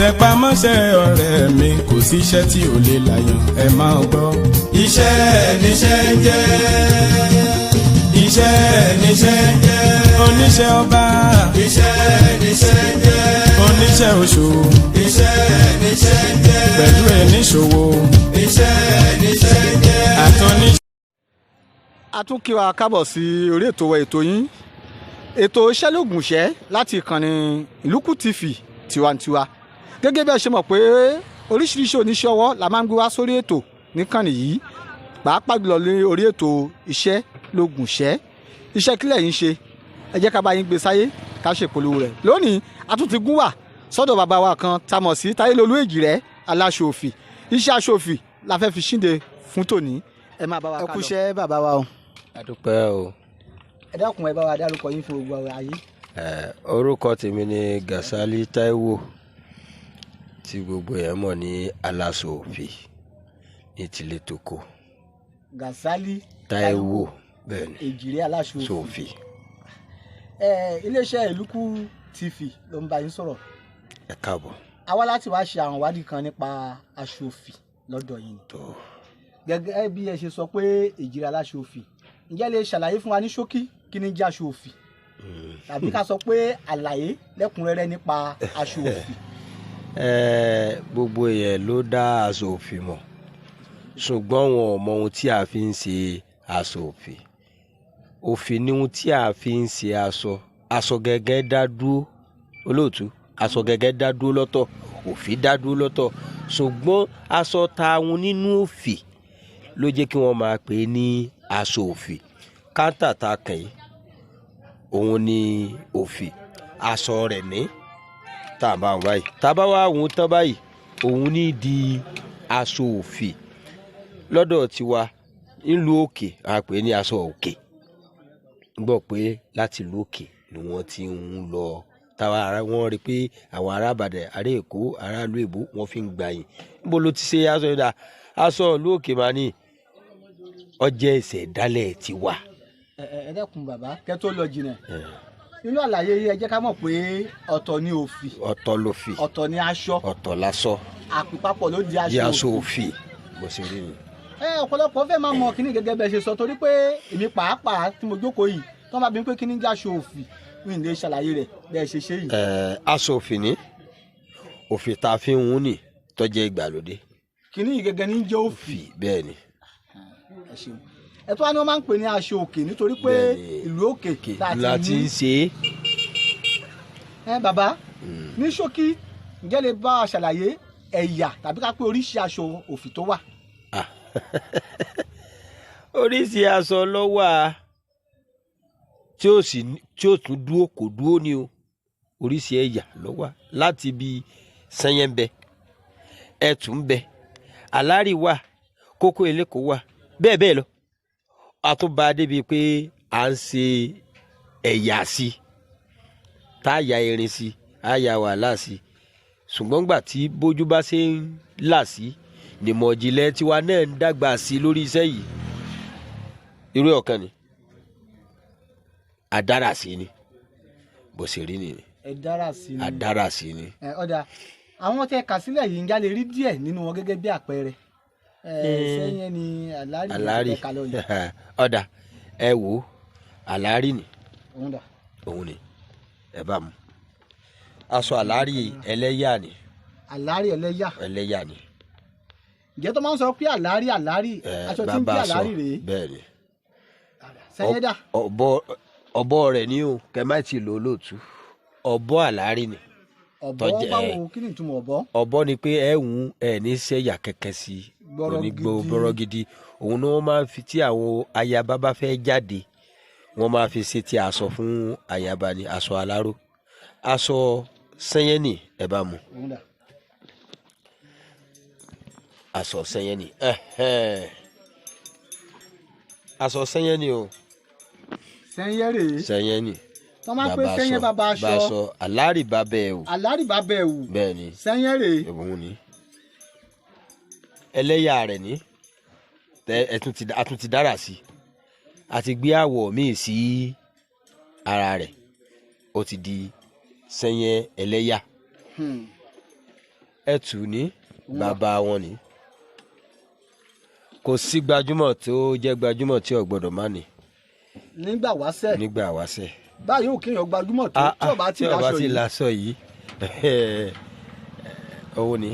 Tẹpá mọ́ṣẹ́, ọ̀rẹ́ mi, kò síṣẹ́ tí ò lè làyàn, ẹ máa gbọ́. Iṣẹ́ níṣẹ́ ń jẹ́, iṣẹ́ níṣẹ́ ń jẹ́, oníṣẹ́ ọba. Iṣẹ́ níṣẹ́ ń jẹ́. Oníṣẹ́ oṣù. Iṣẹ́ níṣẹ́ ń jẹ́. Pẹ̀lú ẹníṣòwò. Iṣẹ́ níṣẹ́ ń jẹ́. Àtọ́níṣẹ́. A tún kí wa kábọ̀ sí orí ètò wa, ètò yín, ètò Iṣẹ́ Lóògùn Ìṣẹ́, láti ìkànnì Ìlúkù TV tiwantiwa. Gẹ́gẹ́ bí ẹ ṣe mọ̀ pé oríṣiríṣi oníṣẹ́ ọwọ́ la máa ń gbé wá sórí ètò níkànnì yìí, pàápàá jùlọ ní orí ètò Iṣẹ́ Lóògùn Ìṣẹ́. Iṣẹ́ kílẹ̀ yín ṣe, ẹ jẹ́ ká bá yín gbé sáyé, ká ṣèpolówó rẹ̀. Lónìí, a tún ti gún wà sọ́dọ̀ bàbá wa kan tá a mọ̀ sí Táyélolú Èjìrẹ́ aláṣọ òfì. Iṣẹ́ aṣọ òfì la fẹ́ fi ṣíde fún tòní. Ẹ máa bá wa ká lọ. Ẹ kúṣẹ́, bàbá wa o. Adúpẹ́ o. Ẹ dákun, ẹ bá wa dárúkọ yín fún gbogbo àwọn ayé. Orúkọ tèmi ni Gàsálí Táíwò, tí gbogbo ẹ̀ mọ̀ ní Aláṣọ Òfì ní tilé toko. Gàsálí Táíwò, bẹ́ẹ̀ ni. Èjìrẹ́ aláṣọ òfì. Sòfì. Ẹ iléeṣẹ́ Ìlúkù TV ló ń bá yín sọ̀rọ̀. Ẹ káàbọ̀. A wá láti wá ṣe àwọn ìwádìí kan nípa aṣọ òfì lọ́dọ̀ yín ni. Tó. Gẹ́gẹ́ bí ẹ ṣe sọ pé Èjìrẹ́ aláṣọ òfì, ǹjẹ́ lè ṣàlàyé fún wa ní ṣókí kí ni jẹ́ aṣọ òfì, tàbí ká sọ pé àlàyé lẹ́kùnrẹ́rẹ́ nípa aṣọ òfì? Gbogbo èèyàn ló dá aṣọ òfì mọ̀, ṣùgbọ́n wọn ò mọ ohun tí a fi ń ṣe aṣọ òfì. Òfì ni ohun tí a fi ń ṣe aṣọ. Aṣọ gẹ́gẹ́ dá dúró, olóòtú, aṣọ gẹ́gẹ́ dá dúró lọ́tọ̀, òfì dá dúró lọ́tọ̀, ṣùgbọ́n aṣọ taun nínú òfì ló jẹ́ kí wọ́n máa pè é ní aṣọ òfì. Káńtà tá a kàn yìí, òun ni òfì, aṣọ rẹ̀ ní tá a bá wọn báyìí, tá a bá wá òun tán báyìí, òun ní di aṣọ òfì lọ́dọ̀ tiwa. Nílùú òkè, a pè é ní aṣọ òkè. Gbọ́ pé láti ìlú òkè ni wọ́n ti ń lọ táwa ara wọn rí pé àwọn ará Ìbàdàn, ará Èkó, ará ìlú èbó, wọ́n fi ń gbà yín. Níbo ló ti ṣe aṣọ yìí dà? Aṣọ ìlú òkè máa ní ọjẹ́ ìṣẹ̀dálẹ̀ tiwa. Ẹ dẹ́kun, bàbá, kẹ́ tó lọ jìnnà nínú àlàyé yìí, ẹ jẹ́ ká mọ̀ pé ọ̀tọ̀ ni òfì. Ọ̀tọ̀ ló fi. Ọ̀tọ̀ ni aṣọ. Ọ̀tọ̀ lásọ. Àpìpapọ̀ ló di di aṣọ aṣọ òfì, bó ṣe rí ni. Ẹ ọ̀pọ̀lọpọ̀ fẹ́ máa mọ kíní gẹ́gẹ́ bẹ́ẹ̀ ṣe sọ, torí pé èmi pàápàá tí mo jókòó yìí, tí wọ́n bá bí mi pé kíní jẹ́ aṣọ òfì, mi ò lè ṣàlàyé rẹ̀ bẹ́ẹ̀ ṣe ṣe yìí. Aṣọ òfì ní òfì tá a fi ń hun ní tó jẹ́ ìgbàlódé. Kíní yìí gẹ́gẹ́ ní jẹ́ òfì? Òfì, bẹ́ẹ̀ ni. Ẹ ṣeun. Ẹ tó wá ní wọ́n máa ń pè ní aṣọ òkè nítorí pé Bẹ́ẹ̀ni. ìlú òkè tá a la ti ti mú. ń ṣe é. Ẹ bàbá, ní ṣókí, ǹjẹ́ lè bá a ṣàlàyé ẹ̀yà tàbí ká pé oríṣi aṣọ òfì tó wà? Ah. Oríṣi aṣọ ló wà tí ó sì tí ó tún dúró, kò dúró ní o. Oríṣi ẹ̀yà ló wà, láti bí sẹ́yìn ń bẹ, ẹ̀tù ń bẹ, àlárì wà, kókó eléko wà, bẹ́ẹ̀ bẹ́ẹ̀ lọ. A tún bá a débi pé à ń ṣe ẹ̀yà sí, tá a ya irin sí, a ya wàhálà sí, ṣùgbọ́n gbà tí bójú bá ṣe ń là sí nìmọ̀ ìjìnlẹ̀ tiwa náà ń dàgbà sí lórí iṣẹ́ yìí. Irú ọ̀kan ni àdára sí ni, bó ṣe rí nìyẹn. Ẹ dára sí ni. Àdára sí ni. Ẹ ọ̀dà, àwọn tẹ kà sílẹ̀ yìí, ǹjẹ́ a lè rí díẹ̀ nínú wọn gẹ́gẹ́ bí àpẹẹrẹ? Ẹ sẹ́yìn ni àlárì. Àlárì. Tẹ kà lọ yìí. Ọ̀dà, ẹ wò ó, àlárì ni. Òun dà? Òun ni, ẹ bá mu aṣọ àlárì ẹlẹ́yà ni. Àlárì ẹlẹ́yà. Ẹlẹ́yà ni. Ǹjẹ́ tó máa ń sọ pé àlárì, àlárì, aṣọ tí ń bàbá jẹ́ aṣọ. Àlárì rèé? Bẹ́ẹ̀ ni. Sẹ́yìn dà? Ọ̀bọ, ọ̀bọ rẹ̀ ní o, kẹ má ti lò ó lóòtú, ọ̀bọ àlárì ni. Ọ̀bọ? Tọ́jẹ́. Báwo, kí ni ìtumọ̀ ọ̀bọ? Ọ̀bọ ni pé ẹ ń ẹ ní sẹ́yà kẹ̀kẹ́ sí i. Gbọ́rọ̀ onígbò gidi. Gbọ́rọ̀ gidi, òun ni wọ́n máa ń fi tí àwọn ayaba bá fẹ́ jáde, wọ́n máa fi ṣe ti aṣọ fún ayaba ni, aṣọ aláró. Aṣọ sẹ́yẹ́nì, ẹ bá mu. Òun dà? Aṣọ sẹ́yẹ́nì, ẹ̀hẹ́n. Aṣọ sẹ́yẹ́nì o. Sẹ́yìn rèé? Sẹ́yẹ́nì. Tó máa ń pè sẹ́yìn bàbá aṣọ. Aṣọ alárì bàbá ẹ̀ o. Àlárì bàbá ẹ̀wù. Bẹ́ẹ̀ ni. Sẹ́yìn rèé? Òun ni ẹlẹ́yà rẹ̀ ní tẹ ẹ tún ti a tún ti dára sí i, a ti gbé àwọ̀ míì sí ara rẹ̀, ó ti di sẹ́yìn ẹlẹ́yà. Ẹtù ní bàbá wọn ni. Kò sí gbajúmọ̀ tó jẹ́ gbajúmọ̀ tí ò gbọ́dọ̀ má ní. Nígbà wáṣẹ̀. Nígbà wáṣẹ̀. Báyìí ò kéèyàn gbajúmọ̀ tó tí ò bá ti tí ò bá láṣọ ti yìí. láṣọ yìí, owó ni.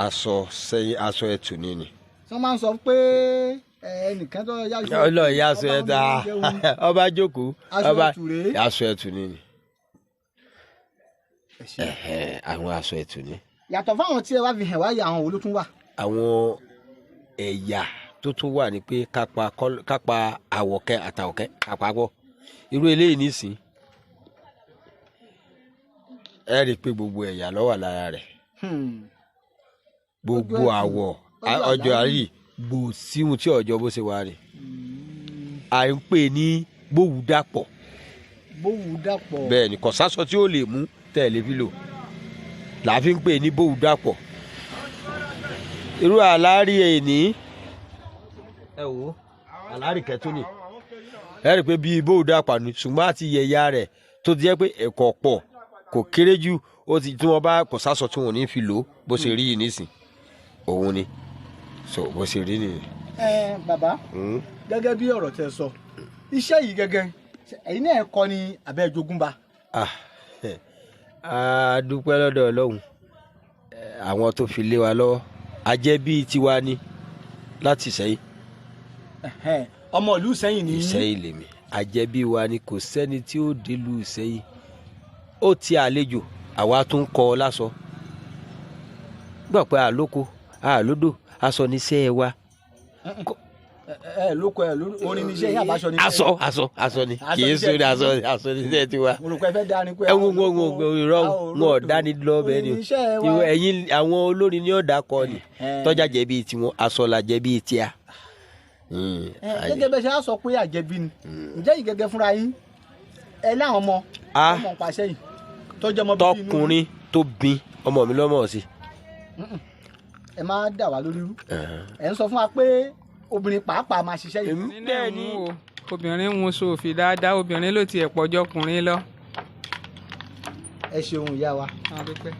Aṣọ sẹ́yìn, aṣọ ẹtù ní ni. Wọ́n máa ń sọ pé ẹnìkan tó yá aṣọ Ọlọ́ọ̀ ya aṣọ ọba ẹtù ń jẹun. Ọba jókòó. Aṣọ Ọba ẹtù rèé. Aṣọ ẹtù ní ni. Ẹ̀hẹ̀, àwọn aṣọ ẹtù ní. Yàtọ̀ fáwọn tí ẹ wá fi hàn wáyé, àwọn wo ló tún wà? Àwọn ẹ̀yà tó tún wà ní pé kápá àwọ̀kẹ́ àtàwọ̀kẹ́ kápá pọ̀. Irú eléyìí nísìn, ẹ rí i pé gbogbo ẹ̀yà ló wà lára rẹ̀. Gbogbo Ọjọ́ ẹtù, àwọ̀ ọjọ́ ọjọ́ àlàyé. Àárí gbò síhun tí ọjọ́ bó ṣe wà rè, à ń pè ní gbòwú dàpọ̀. Bówú dàpọ̀. Bẹ́ẹ̀ ni, kò sásọ tí ó lè mú tẹ̀lé fi lò là á fi ń pè ní bówú dàpọ̀. Irú àlárí ẹ̀ní, ẹ wò ó, àlárí kẹtù ni. Ẹ rí i pé bíi bówú dàpọ̀ ni, ṣùgbọ́n àti yẹ̀yà rẹ̀ tó ti jẹ́ pé ẹ̀kọ́ pọ̀ kò kéré jù, ó ti tí wọ́n bá kò sásọ tí wọ́n ní fi lò ó, bó ṣe rí yìí nísìn òun ni, so bó ṣe rí nìyẹn. Ẹ bàbá, gẹ́gẹ́ bí ọ̀rọ̀ tẹ́ sọ, iṣẹ́ yìí gẹ́gẹ́ ṣe ẹ̀yin náà kọ́ ni abẹ́ jogúnba? Ah, a dúpẹ́ lọ́dọ̀ Ọlọ́run. Àwọn tó fi lé wa lọ́wọ́, a jẹ́ bíi tiwa ni láti Ìsẹ́yìn. Ẹ̀hẹ́n, ọmọ ìlú Ìsẹ́yìn ni yín. Ìsẹ́yìn lèmi, a jẹ́ bíi wa ni. Kò sẹ́ni tí ó délùú Ìsẹ́yìn ó ti àlejò, àwa tún kọ́ ọ lásọ gbọ́ pé àlóko àlódò aṣọ níṣẹ́ wa. Ẹ ẹ lóko ẹ lórí orin níṣẹ́ yín, àbáṣọ níṣẹ́? Aṣọ, aṣọ, aṣọ ni. Aṣọ Kì í níṣẹ́. sórí aṣọ, aṣọ níṣẹ́ tiwa. Mo rò pé ẹ fẹ́ dání pé Ẹ wo wo wo wo, irọ́, wọn ò dání lọ bẹ́ẹ̀ ni orin níṣẹ́ wa. Ìwọ ẹ̀yin àwọn olórin ní ọ̀dà kọ ni. Ẹ̀hẹ́n. Tọ́jà jẹ́ bíi tiwọn, aṣọ la jẹ́ bíi tíá. Ẹ, gẹ́gẹ́ bẹ́ẹ̀ ṣe á sọ pé àjẹbí ni, ǹjẹ́ yìí gẹ́gẹ́ fúnra yín ẹ láwọn ọmọ Ah. ọmọ pàṣẹ yìí tó jẹ́ ọmọ bíbí inú? Tọkùnrin tó bin ọmọ mi lọ́mọ sí. Ẹ má dà wá lórí rú. Ẹ ń sọ fún wa pé obìnrin pàápàá máa ṣiṣẹ́ yìí? Bẹ́ẹ̀ ni. Nínú o, obìnrin ń sòfì dáadáa, obìnrin ló tiẹ̀ pọ̀jọ́ ọkùnrin lọ. Ẹ ṣeun, ìyá wa. A dúpẹ́.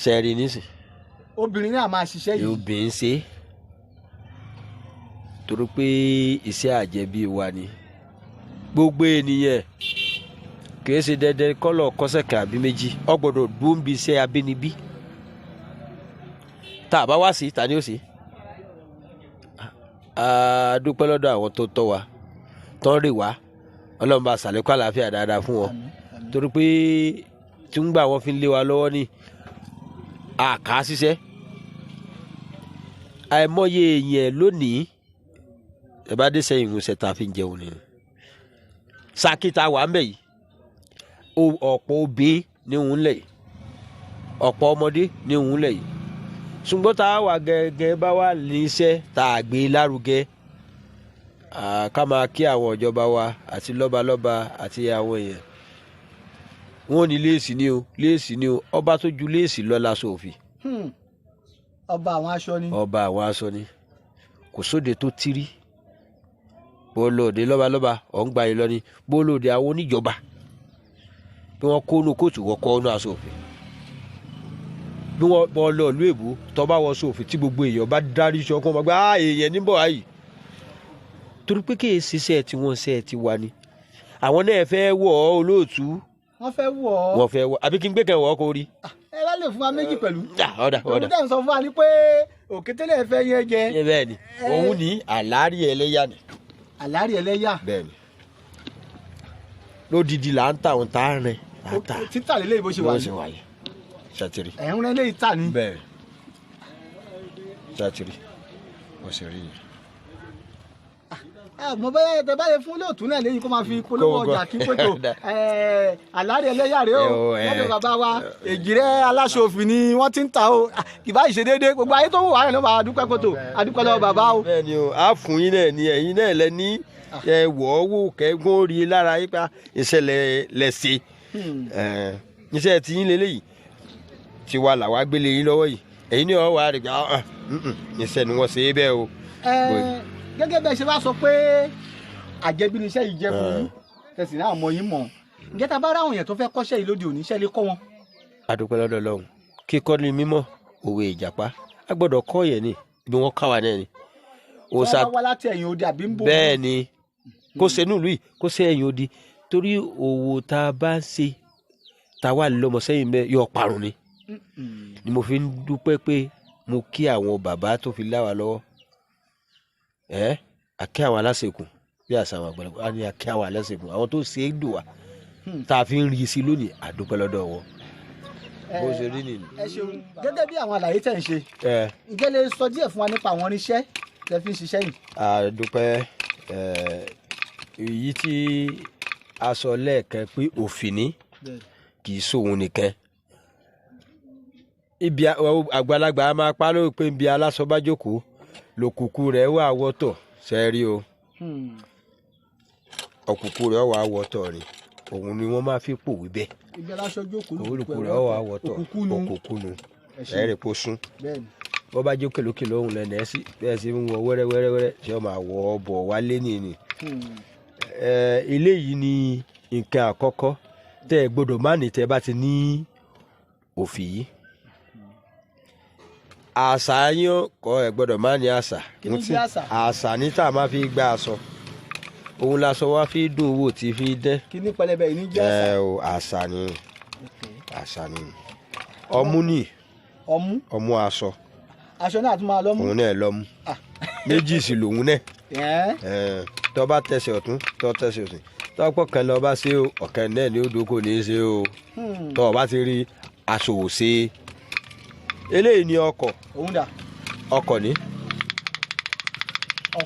Sẹ́ẹ̀rì nísìn. Obìnrin náà máa ṣiṣẹ́ yìí? Obìnrin ṣe é torí pé iṣẹ́ àjẹbí wa ni. Gbogbo ènìyàn kì í ṣe dandan kọ́lọ̀ kọ́sẹ̀kẹ̀ àbí méjì, ọ gbọ́dọ̀ dúró ń bi iṣẹ́ abínibí. Tá a bá wá sí, ta ni ó sí? A dúpẹ́ lọ́dọ̀ àwọn tó tọ́ wa, tó ń rè wá. Ọlọ́run bá ṣàlékún àlàáfíà dáadáa fún wọn, torí pé tí ń gbà wọ́n fi ń lé wa lọ́wọ́ ní àká ṣiṣẹ́. Àìmọye èèyàn lónìí, ẹ bá dé sẹ́yìn ìwòsàn tá a fi ń jẹun ni sákìtà wà ń bẹ̀ yìí. Ọ̀pọ̀ obìnrin ní òun lẹ̀ yìí, ọ̀pọ̀ ọmọdé ní òun lẹ̀ yìí, ṣùgbọ́n tá a wà gẹ́gẹ́ bá wà ní iṣẹ́ tá a gbé lárugẹ, ká máa kí àwọn ìjọba wa àti lọ́balọ́ba àti àwọn èèyàn wọn ò ní léèsì ní o, léèsì ní o. Ọba tó ju léèsì lọ láṣọ òfì. Ọba àwọn aṣọ ni. Ọba àwọn aṣọ ni. Kò sóde tó tírí bó lóde lọ́balọ́ba ọ̀ ń gba yìí lọ ni, bó lóde àwọn oníjọba, bí wọ́n kó inú kóòtù, wọ́n kọ́ inú aṣọ òfì. Bí wọ́n bọ́ lọ ìlú èbó, tó bá wọ aṣọ òfì tí gbogbo èèyàn bá dárí sọ kó wọn gbá èèyàn níbọ̀ ayì, torí pé kí èsì iṣẹ́ tí wọ́n ṣe ti wà ní àwọn náà fẹ́ wọ̀ ọ́, olóòtú. Wọ́n fẹ́ wọ̀ ọ́. Wọ́n fẹ́ wọ̀, àbí kí n gbé kẹwọ́ kó rí. Ẹ bá lè fún wa méjì pẹ̀lú. Ọ̀dà ọ̀dà. Òun tẹ̀ ń sọ fún wa ni pé òkétélé fẹ́ yẹn jẹ. Bẹ́ẹ̀ ni, òun ní àlárí ẹlẹ́yà ni. Àlárí ẹlẹ́yà. Bẹ́ẹ̀ ni, lódìdí là ń tà, òun tá a rìn là ń tà. Títà lélẹ́yìí bó ṣe wà bó ní. ṣe wà yìí, ṣàtìrì. Ẹ̀ ń rẹ́ léyìí tà ní. Bẹ́ẹ̀, ṣàtìrì bó ṣe rí yìí. Mo bẹ́ẹ̀ tẹ bá lè fún lóòtú náà léyìí kó máa fi polówó ọjà kí pé tó àlárí ẹlẹ́yà rèé o, lọ́dọ̀ bàbá wa Èjìrẹ́ aláṣọfì ni wọ́n ti ń ta o. Kì bá ìṣe déédéé, gbogbo ayé tó wù wá rẹ̀ ló máa dúpẹ́ kótó, adúpẹ́ lọ́wọ́ bàbá o. Bẹ́ẹ̀ ni o, a fún yín náà ni, ẹ̀yin náà lẹ ní ẹ wọ̀ ọ́ wò kẹ́gùn rí i lára yín pa ìṣẹ̀lẹ̀ lẹ̀ṣẹ̀ iṣẹ́ tí yín lélẹ́yìí tiwa làwa gbélé yín lọ́wọ́ yìí, ẹ̀yin ní ọ̀wá rẹ̀ gbà iṣẹ́ ni wọ́n ṣe é bẹ́ẹ̀ o. Gẹ́gẹ́ bẹ́ẹ̀ ṣe bá sọ pé àjẹbí ni iṣẹ́ yìí jẹ́ fún yín, tẹ̀sí náà mọ̀ yín mọ̀. Ǹjẹ́ tá a bá ráwọn èèyàn tó fẹ́ kọ́ṣẹ́ yìí lóde òní, iṣẹ́ lè kọ́ wọn? A dúpẹ́ lọ́dọ̀ Ọlọ́run. Kíkọ́ ni mímọ̀ òwe ìjàpá, a gbọ́dọ̀ kọ́ yẹn ni bí wọ́n ká wa náà ni. Tí wọ́n bá wá láti ẹ̀yìn odi àbí ń bò. Bẹ́ẹ̀ ni, kó ṣe nílùú yìí, kó ṣe ẹ̀yìn odi, torí òwò tá a bá ń ṣe tá a wà lọ́mọ sẹ́yìn bẹ́ẹ̀ yóò parun ni. Ni mo fi ń dúpẹ́ pé mo kí àwọn bàbá tó fi lá wa lọ́wọ́, ẹ́ àkí àwọn aláṣekùn bí àṣà àwọn àgbàlagbà á ní àkí àwọn aláṣekùn, àwọn tó ṣe é dùn wá tá a fi ń rí i sí lónìí, àdúpẹ́ lọ́dọ̀ wọn. Bó ṣe rí nìyí. Ẹ ṣeun. Gẹ́gẹ́ bí àwọn àlàyé tẹ̀ ń ṣe, ǹjẹ́ lè sọ díẹ̀ fún wa nípa àwọn irinṣẹ́ tẹ́ fi ń ṣiṣẹ́ yìí? Àdúpẹ́. Èyí tí a sọ lẹ́ẹ̀kan pé òfin ni, kì í sóhun nìkan. Ibi àgbàlagbà a máa pa lórí pé ibi aláṣọ bá jókòó lòkùkù rẹ̀ wà wọ́tọ̀ sẹ́rí o, òkùnkùn rẹ̀ wà wọ́tọ̀ ni, òun ni wọ́n máa fi pòwe bẹ́ẹ̀. Ibi aláṣọ jókòó òkùnkùn rẹ̀ wà wọ́tọ̀, òkùnkùn nu ẹ̀rì kó sún. Bọ́ bá jókè lókè lóhùn lẹ́nu ẹ̀ sí bẹ́ẹ̀ sì ń wọ wẹ́rẹ́wẹ́rẹ́ tí wọ́n máa wọ ọ bọ̀ wálé nìyí. Eléyìí ni nǹkan àkọ́kọ́ tẹ́ ẹ gbọ́dọ̀ má ní tẹ́ ẹ bá ti ní òfì yìí. Àṣà yín kọ́ ẹ gbọ́dọ̀ má ní àṣà. Àṣà ní tá a máa fi gba aṣọ, òun laṣọ wa fi dùn wò tí fi dẹ́. Kí ní pẹlẹbẹ yìí ní jẹ́ àṣà? Ẹ o, àṣà ni, àṣà ni. Ọmú ni. Ọmú. Ọmú aṣọ. Aṣọ náà tún máa lọ́mú. Òun náà lọ́mú. Méjì sì lòun náà. Tó bá tẹsẹ̀ ọ̀tún, tó tẹsẹ̀ òsì, tọ́pọ̀ kan lọ bá ṣe o, ọ̀kan náà ni ó dóko ní í ṣe o. Tó bá ti rí aṣọ ò ṣe. Eléyìí ni ọkọ̀. Òun dà. Ọkọ̀ ni.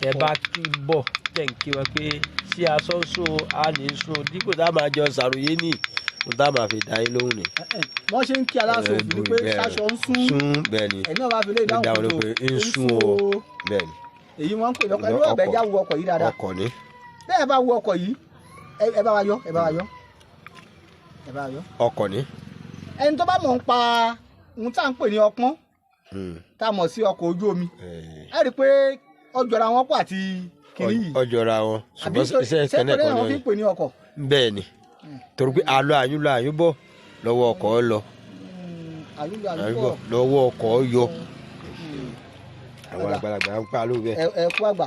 Ẹ bá kí bọ̀ tẹ̀ ń kí wọn pé sí aṣọ ń sún o, a ní sún o, dípò tá a máa jọ ṣàròyé ní mo tá a máa fi dá yín lóhùn ni. Wọ́n ṣe ń kí aláṣọ òfin ni pé aṣọ ń sún. Sún bẹ́ẹ̀ ni. Ẹ̀yin náà bá fi lé ìdáhùn pé ń sún o bẹ́ẹ̀ ni. Èyí wọ́n ń pè lọ́kọ̀ ẹni wọ́n bẹ̀ já wo ọkọ̀ yìí dáadáa. Ọkọ̀ ni. Bẹ́ẹ̀ bá wo ọkọ̀ yìí, ẹ bá wa yọ, ẹ bá wa yọ, ẹ bá wa yọ. Ọkọ̀ ni. Ẹni tó bá mọ̀ ń pa ohun tá à ń pè ní ọpọ́n, tá a mọ̀ sí ọkọ̀ ojú omi, ẹ rí i pé ọjọ́ra wọn pọ̀ àti kìnní yìí. Ọjọ́ra wọn, ṣùgbọ́n iṣẹ́ ìkànnì ẹ̀kọ́ ni wọ́n fi ń pè ní ọkọ̀. Bẹ́ẹ̀ ni, torí pé àlọ́ àyún lọ àyún bọ̀ lọ́wọ́ ọkọ̀ lọ, àyún bọ̀ lọ́wọ́ ọkọ̀ yọ. Àwọn àgbàlagbà ń pa lóore. Ẹ kú àgbà.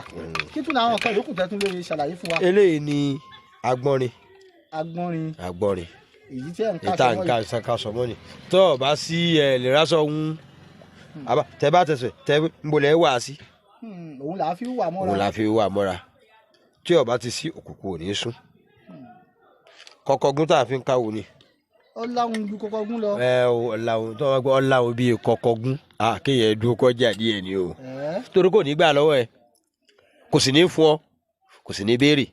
Kí tún àwọn nǹkan yòókù tẹ́tún lè ṣàlàyé fún wa? Eléyìí ni agbọ́nrin. Agbọ́nrin. Agbọ́nrin. Èyí tí ẹ̀ ń ká sọmọ́ yìí. Ìta ń ká sọmọ́ ni. Tọ́ ọ bá sí ẹ lè rásọ ń tẹ bá tẹsẹ̀ tẹ ń bolẹ̀ wá sí. Òun là á fi wà mọ́ra. Òun là á fi wà mọ́ra. Tí ó bá ti sí òkùnkùn ò ní sún. Kọ̀kọ̀gún tá a fi ń káwo ni. Ọláhun ju kọ̀kọ̀gún lọ. Ẹ o, ọláhun tó wọ́n gbọ́ ọláhun bíi kọ̀kọ̀gún. Kéèyàn dúró kọjá díẹ̀ ni o. Torí kò ní gbà lọ́wọ́ ẹ, kò sì ní fún ọ, kò sì ní béèrè.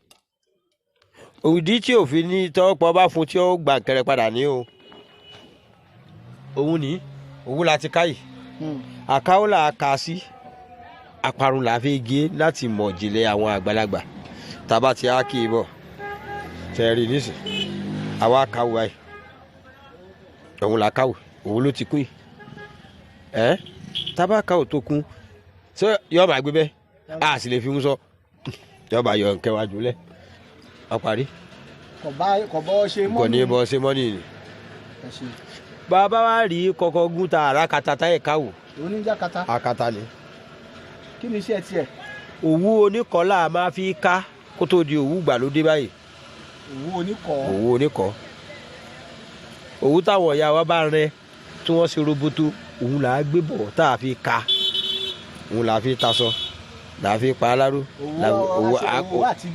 Òdì tí òfin ní tọ́pọ̀ bá fún tí ó gbà kẹrẹ padà ní o. Òun ní òun la ti káyì. Àkáwó là á ka sí. Àparun là á fi gé láti mọ̀ jìnlẹ̀ àwọn àgbàlagbà. Tàbá ti á kì í bọ̀. Tẹ̀rí nísìn, àwa káwó báyìí. Òun là káwó, òun ló ti kún yìí. Ẹ tábà káwó tó kún, ṣé yọọ máa gbé bẹ́ẹ̀? A sì lè fi ń sọ. Yọọ máa yọ nǹkan wájú lẹ̀. Ọ parí. Kò bọ́ ṣe mọ́ ni. Kò ní bọ́ ṣe mọ́ nìyí. Bàbá wa rí kọ̀kọ̀ gún ta àrà kata táyẹ̀ káwó. Oníjà kata. Akata ni. Kí ni iṣẹ́ tiẹ̀? Òwú oníkọ́lá máa fi ká kó tó di òwú gbàlódé báyìí. Òwú oníkọ́. Òwú oníkọ́. Òwú táwọn ìyá wa bá rẹ tí wọ́n ṣe roboto, òun là á gbé bọ̀ tá a fi ka, òun là á fi taṣọ, là á fi pa aláró.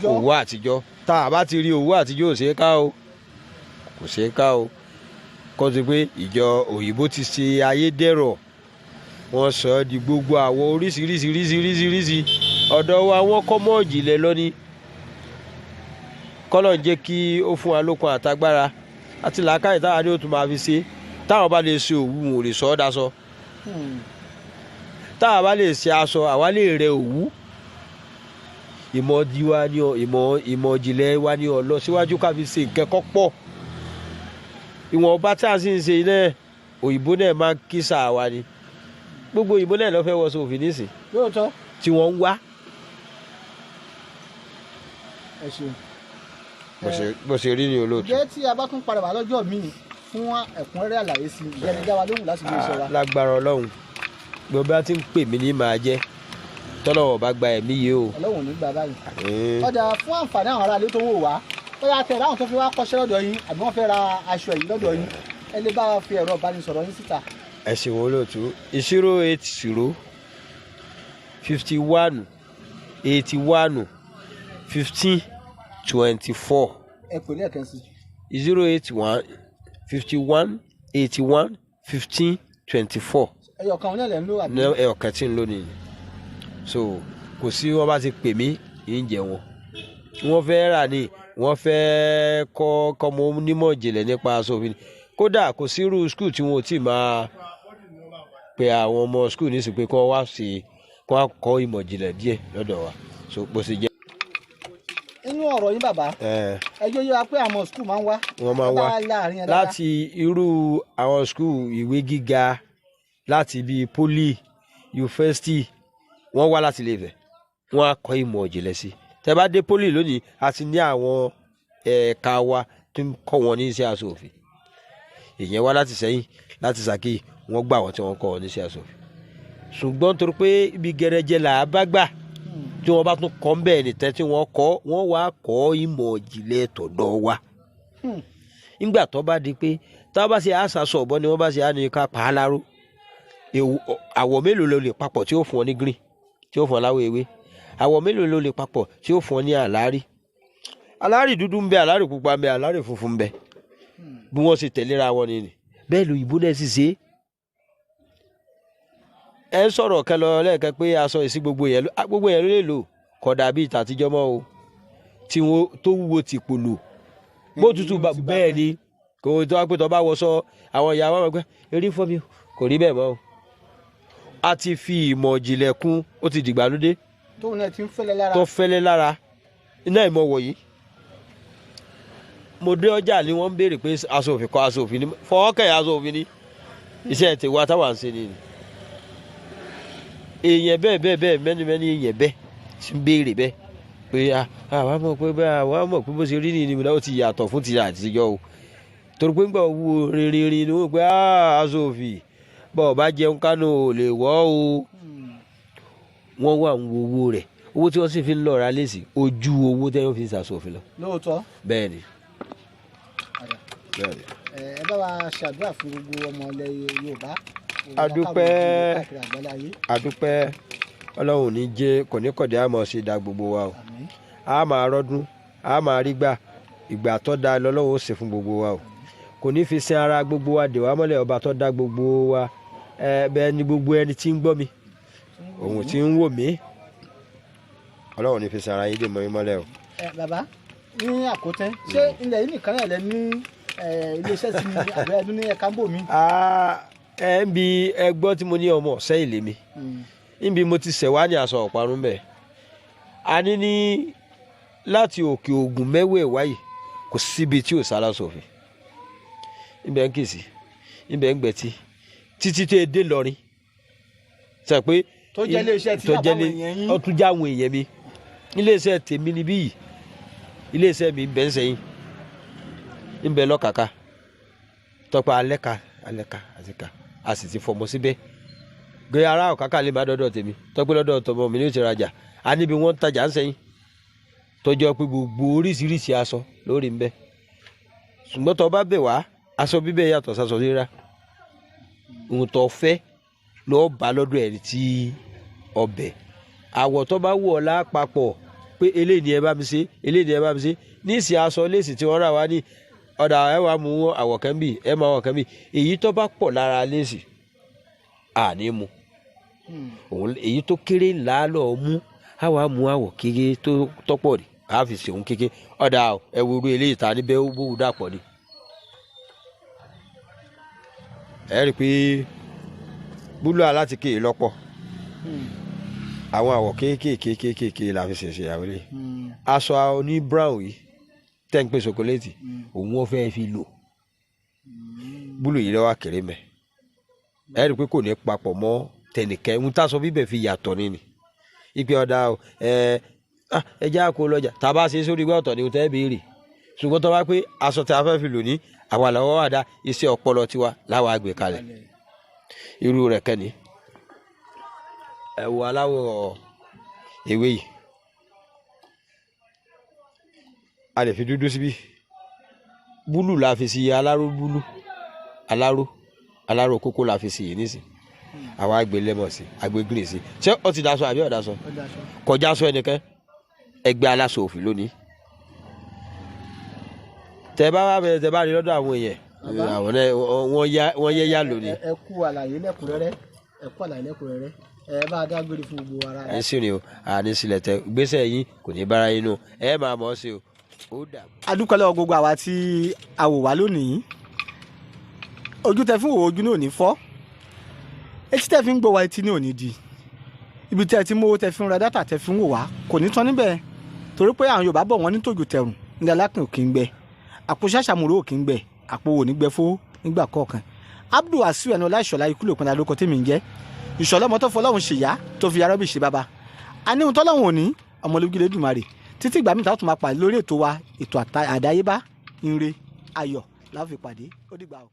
Òwú àtijọ́. Tá a bá ti rí òwú àtijọ́ ò ṣeé ká o, kò ṣeé ká o. Kó ti pé ìjọ òyìnbó ti ṣe ayédèrò, wọ́n sọ ọ́ di gbogbo àwọn oríṣiríṣiríṣiríṣiríṣi. Ọ̀dọ̀ wa wọ́n kọ́ mọ́ ìjìnlẹ̀ lọ́ní. Kọ́lọ̀ ń jẹ́ kí ó fún wa lókun àtagbára àti làákàyè táwa ní ó tún máa fi ṣe. Táwọn bá lè ṣe òwú, wọn ò lè sọ ọ́ daṣọ. Táwa bá lè ṣe aṣọ, àwa lè rẹ òwú. Ìmọ̀ diwa ni ọ, ìmọ̀ ìjìnlẹ̀ wa ni ọ lọ síwájú ká fi ṣe nǹkan kọ́ pọ̀. Ìwọ̀nba tí a sì ń ṣe náà, òyìnbó náà máa ń kí sáà wa ni. Gbogbo òyìnbó náà ló fẹ́ wọṣọ òfin nísìn. Lóòótọ́. Tí wọ́n ń wá. Ẹ ṣeun. Bó ṣe rí ni olóòtú. Ǹjẹ́ tí a bá tún padà wá lọ́jọ́ míì fún ẹ̀kúnrẹ́rẹ́ àlàyé sí i, ìjẹ́ ni dá wa lóhùn láti ilé iṣẹ́ wa? Lágbára Ọlọ́run, gbogbo bá ti ń pè mí ní màá jẹ́ tọ́lọ́wọ́ bá gba ẹ̀mí yìí o. Ọlọ́run ò ní gbà báyìí. Ọjà fún àǹfààní àwọn aráalé tó wò wá, bóyá tẹ láwọn tó fi wá kọ́ṣẹ́ lọ́dọ̀ yín àbí wọ́n fẹ́ ra aṣọ yìí lọ́dọ̀ yín, ẹ lè bá wa fi ẹ̀rọ ìbánisọ̀rọ̀ yín síta. Ẹ ṣeun olóòtú. 080 51 81 15 24. Ẹ pè lẹ́ẹ̀kan sí. 081 51 81 15 24. Ẹyọ kan náà lẹ ń lò àbí? Ní ẹyọ kan tí ń lò nìyí, so kò sí wọn bá ti pè mí ń jẹ wọn. Wọ́n fẹ́ rà ní, wọ́n fẹ́ kọ́ kọ́mọ onímọ̀ ìjìnlẹ̀ nípa aṣọ òfin. Kódà kò sí irú school tí wọn ò tí máa pe àwọn ọmọ school nísìsiyìí pé kí wọ́n wá sí kí wọ́n kọ́ ìmọ̀ ìjìnlẹ̀ díẹ̀ lọ́dọ̀ wa, so bó ṣe jẹ́. Inú ọ̀rọ̀ yín bàbá, ẹjọ́ yóò wá pé àwọn school máa ń wá. Wọ́n máa ń wá Bá láàrin ẹ̀ dáadáa. Láti irú àwọn school ìwé gíga, láti bíi poly, yunifásitì, wọ́n wá láti ilé Ifẹ̀, wọ́n á kọ́ ìmọ̀ ìjìnlẹ̀ sí. Tẹ́ bá dé poly lónìí, a ti ní àwọn ẹ̀ka wa tó ń kọ́ wọn ní iṣẹ́ aṣọ òfì. Ìyẹn wá láti Sẹ́yìn, láti Ṣakí, wọ́n gbà wọ́n tí wọ́n kọ́ wọn ní iṣẹ́ aṣọ òfì. Ṣùgbọ́n torí pé ibi gẹrẹjẹ là á bá gbà, tí wọ́n bá tún kọ́ ń bẹ́ẹ̀ nìtẹ́ tí wọ́n kọ́, wọ́n wá kọ́ ìmọ̀ ìjìnlẹ̀ tọ̀dọ̀ wa. Nígbà tó bá di pé tá a bá ṣe àṣàṣọ ọ̀bọ ni wọ́n bá ṣe á ní ká pa á láró. Àwọ̀ mélòó ló lè papọ̀ tí ó fún ọ ní green, tí ó fún ọ láwọ̀ ewé? Àwọ̀ mélòó ló lè papọ̀ tí ó fún ọ ní àlárí? Àlárí dúdú ń bẹ, àlárí pupa ń bẹ, àlárí funfun ń bẹ. Bí wọ́n ṣe tẹ̀léra wọn ni bẹ́ẹ̀ lóyìnbó náà sì ṣe é. Ẹ ń sọ̀rọ̀ kan lọ lẹ́ẹ̀kan pé aṣọ ìsí gbogbo yẹn gbogbo yẹn ló lè lò, kódà bíi tàtijọ́ mọ́ o, tí wọ́n tó wúwo ti pòlò bó tutù bẹ́ẹ̀ ni kò tó wá pé tó bá wọṣọ àwọn ìyá wa máa gbé erí fọ́ mi, kò rí bẹ́ẹ̀ mọ́ o. A ti fi ìmọ̀ ìjìnlẹ̀ kún, ó ti dìgbàlódé. Tóun náà ti ń fẹ́lẹ́ lára. Tó fẹ́lẹ́ lára iná ìmọ̀ wọ̀nyí. Mo dé ọjà ni wọ́n ń béèrè pé aṣọ òfì kọ́, aṣọ òfì ni, fọwọ́kẹ́ aṣọ òfì ni iṣẹ́ ti wa táwa ń ṣe ni. Èèyàn bẹ́ẹ̀ bẹ́ẹ̀ bẹ́ẹ̀ mẹ́ni mẹ́ni èèyàn bẹ́ẹ̀ ti ń béèrè bẹ́ẹ̀ pé àwa mọ̀ pé bẹ́ẹ̀, àwa mọ̀ pé bó ṣe rí ni ìnira ó ti yàtọ̀ fún ti àtijọ́ o, torí pé ńgbà wo rinrinrin ni wọ́n pé aṣọ òfì bọ́ ọ bá jẹun kánú ò lè wọ́ o. Wọ́n wà ń wo owó rẹ̀, owó tí wọ́n sì fi ń lọ ra lẹ́sì ojú owó tẹ́yọ̀ fi ń ṣàṣọ òfin lọ. Lóòótọ́. Bẹ́ẹ̀ ni. Ẹ bá wa ṣàdúrà fún gbogbo ọmọ ilẹ̀ Yorùbá. Adúpẹ́, adúpẹ́. Ọlọ́run ní jẹ́ kò ní kọ̀dé àmọ́ ṣe da gbogbo wa o. A máa rọ́dún, a máa rí gbà, ìgbà tó da lọ́lọ́run ó ṣe fún gbogbo wa o. Kò ní fi sin ara gbogbo wa dè wá mọ́lẹ̀, ọba tó dá gbogbo wa. Bẹ́ẹ̀ ni gbogbo ẹni tí ń gbọ́ mi, òun tí ń wò mí, Ọlọ́run ní fi sin ara yín dè mọ́ mi mọ́lẹ̀ o. Bàbá, ní àkótán, ṣé ilẹ̀ yìí nìkan náà lẹ ní iléeṣẹ́ sí àbẹ́ ẹdún ní ẹ̀ka ń bò mí? Ẹ ń bi ẹgbọ́n tí mo ní ọmọ ọ̀sẹ́ ìlé mi níbi mo ti ṣẹ̀wá ní aṣọ ọ̀parun bẹ́ẹ̀. A ní ní láti òkè Ògùn mẹ́wẹ̀ẹ̀wá yìí, kò síbi tí ò sára sòfin. Ibẹ̀ ń kìsì, ibẹ̀ ń gbẹ̀tì, títí tó dé lọrin. Sọ pé tó jẹ́ iléeṣẹ́ tí àbáwọn èèyàn yín. Ó tún jẹ́ àwọn èèyàn mi. Iléeṣẹ́ tèmi níbí yìí, iléeṣẹ́ mi ń bẹ ń sẹ́yìn, ń bẹ lọ́kàkà, tọpa alẹ́ka alẹ́ka àti ká, a sì ti fọmọ síbẹ̀. Gbé ara ọ̀kàkà lè má dọ́dọ̀ tèmi, tọ́pẹ́ lọ́dọ̀ tọmọ mi ní ó ti rajà. A níbi wọ́n ń tajà ń sẹ́yìn, tọjọ́ pé gbogbo oríṣiríṣi aṣọ lórí ń bẹ. Ṣùgbọ́n tó bá bẹ̀ wá, aṣọ bíbẹ̀ yàtọ̀ sásọ rírà. Ohun tó fẹ́ lọ́ọ́ bá lọ́dọ̀ ẹ̀ tí ọbẹ̀. Àwọ̀ tó bá wù ọ́ lápapọ̀ pé eléyìí ni ẹ bá mi ṣe, eléyìí ni ẹ bá mi ṣe. Níìsín aṣọ léèsì tí wọ́n rà wá ní ọ̀dà, ẹ wàá mú àwọ̀ kan bì, ẹ máa wọ̀ kan bì. Èyí tó bá pọ̀ lára léèsì àní mu. Òun èyí tó kéré ńlá lọ mú, á wàá mú àwọ̀ kéré tó tọ́pọ̀ rí, á fi ṣe òun kékeré. Ọ̀dà ẹ wo irú eléyìí ta níbẹ̀ ó bóun dàpọ̀ ni. Ẹ rí i pé búlọ̀ aláti kéè lọ́pọ̀. Àwọn àwọ̀ kéékèèké kéékèèké la fi ṣẹ̀ṣẹ̀ àwọn eléyìí. Aṣọ oní brown yìí tẹ́ ń pè ṣokoléètì, òun wọ́n fẹ́ fi lò. Búlù yìí lọ́wọ́ kéré mẹ́. Ẹ rí i pé kò ní papọ̀ mọ́ tẹnìkẹ́. Ohun tá a sọ bíbẹ̀ fi yàtọ̀ ni ni. Ipe ọ̀dà o, ẹ jẹ́ àkó lọ́jà. Tá a bá ṣe sórí igbá ọ̀tọ̀ ni ohun tẹ́ béèrè. Ṣùgbọ́n tó bá pé aṣọ tí a fẹ́ fi lò ní àwa làwọn wà dá iṣẹ́ ọpọlọ tiwa láwa gbé kalẹ̀. Irú rẹ̀ kẹ́ni ẹ wo aláwọ̀ ewé yìí, a lè fi dúdú síbí, búlù la fi sí, aláró búlù, aláró aláró kókó la fi sí yìí nísìn. Àwa àgbè lẹ́mọ̀ sí, àgbè green sí. Ṣé ó ti daṣọ àbí ó daṣọ? Kọjá sọ ẹnìkan ẹgbẹ́ aláṣọ òfì lónìí. Tẹ bá wà bẹ̀rẹ̀, tẹ bá rí lọ́dọ̀ àwọn èèyàn, àwọn náà wọ́n yẹ yá lónìí. Ẹ kú àlàyé lẹ́kùnrẹ́rẹ́, ẹ kú àlàyé lẹ́kùnrẹ́rẹ́. Ẹ bá a dágbére fún gbogbo ara Ẹ sì ni o, àní sílẹ̀ tẹ gbèsè yín kò ní bára yín nù, ẹ máa mọ̀ ọ́ sí o, ó dà. A dúpẹ́ lọ́wọ́ gbogbo àwa tí a wò wá lónìí. Ojú tẹ fi ń wò, ojú ní ò ní fọ́. Etí tẹ fi ń gbọ́ wa, etí ní ò ní di. Ibi tẹ ti mówó tẹ fi ń ra data tẹ fi ń wò wá kò ní tán níbẹ̀, torí pé àwọn Yorùbá bọ̀, wọ́n ní tòjò tẹ̀rùn ní alákùn kì í gbẹ, àpò ṣàṣàmúrò kì í gbẹ, àpò ò ní gbẹ fó nígbà kọ̀ọ̀kan. Abdul Wasiu ẹnu ọlá ìṣọ̀lá ikú lòpin lóko tèmi ń jẹ́ ìṣọ̀lá ọmọ tó fọlọ́hún ṣèyá tó fi arọ́bì ṣe bàbá aníhun tọ́lọ́hún òní ọmọlúgílẹ̀ Lẹ́dùmarè. Títí ìgbà mìíràn tó máa pàdé lórí ètò wa, ètò àdáyébá, ire ayọ̀ la ó fi pàdé. Ó dìgbà o.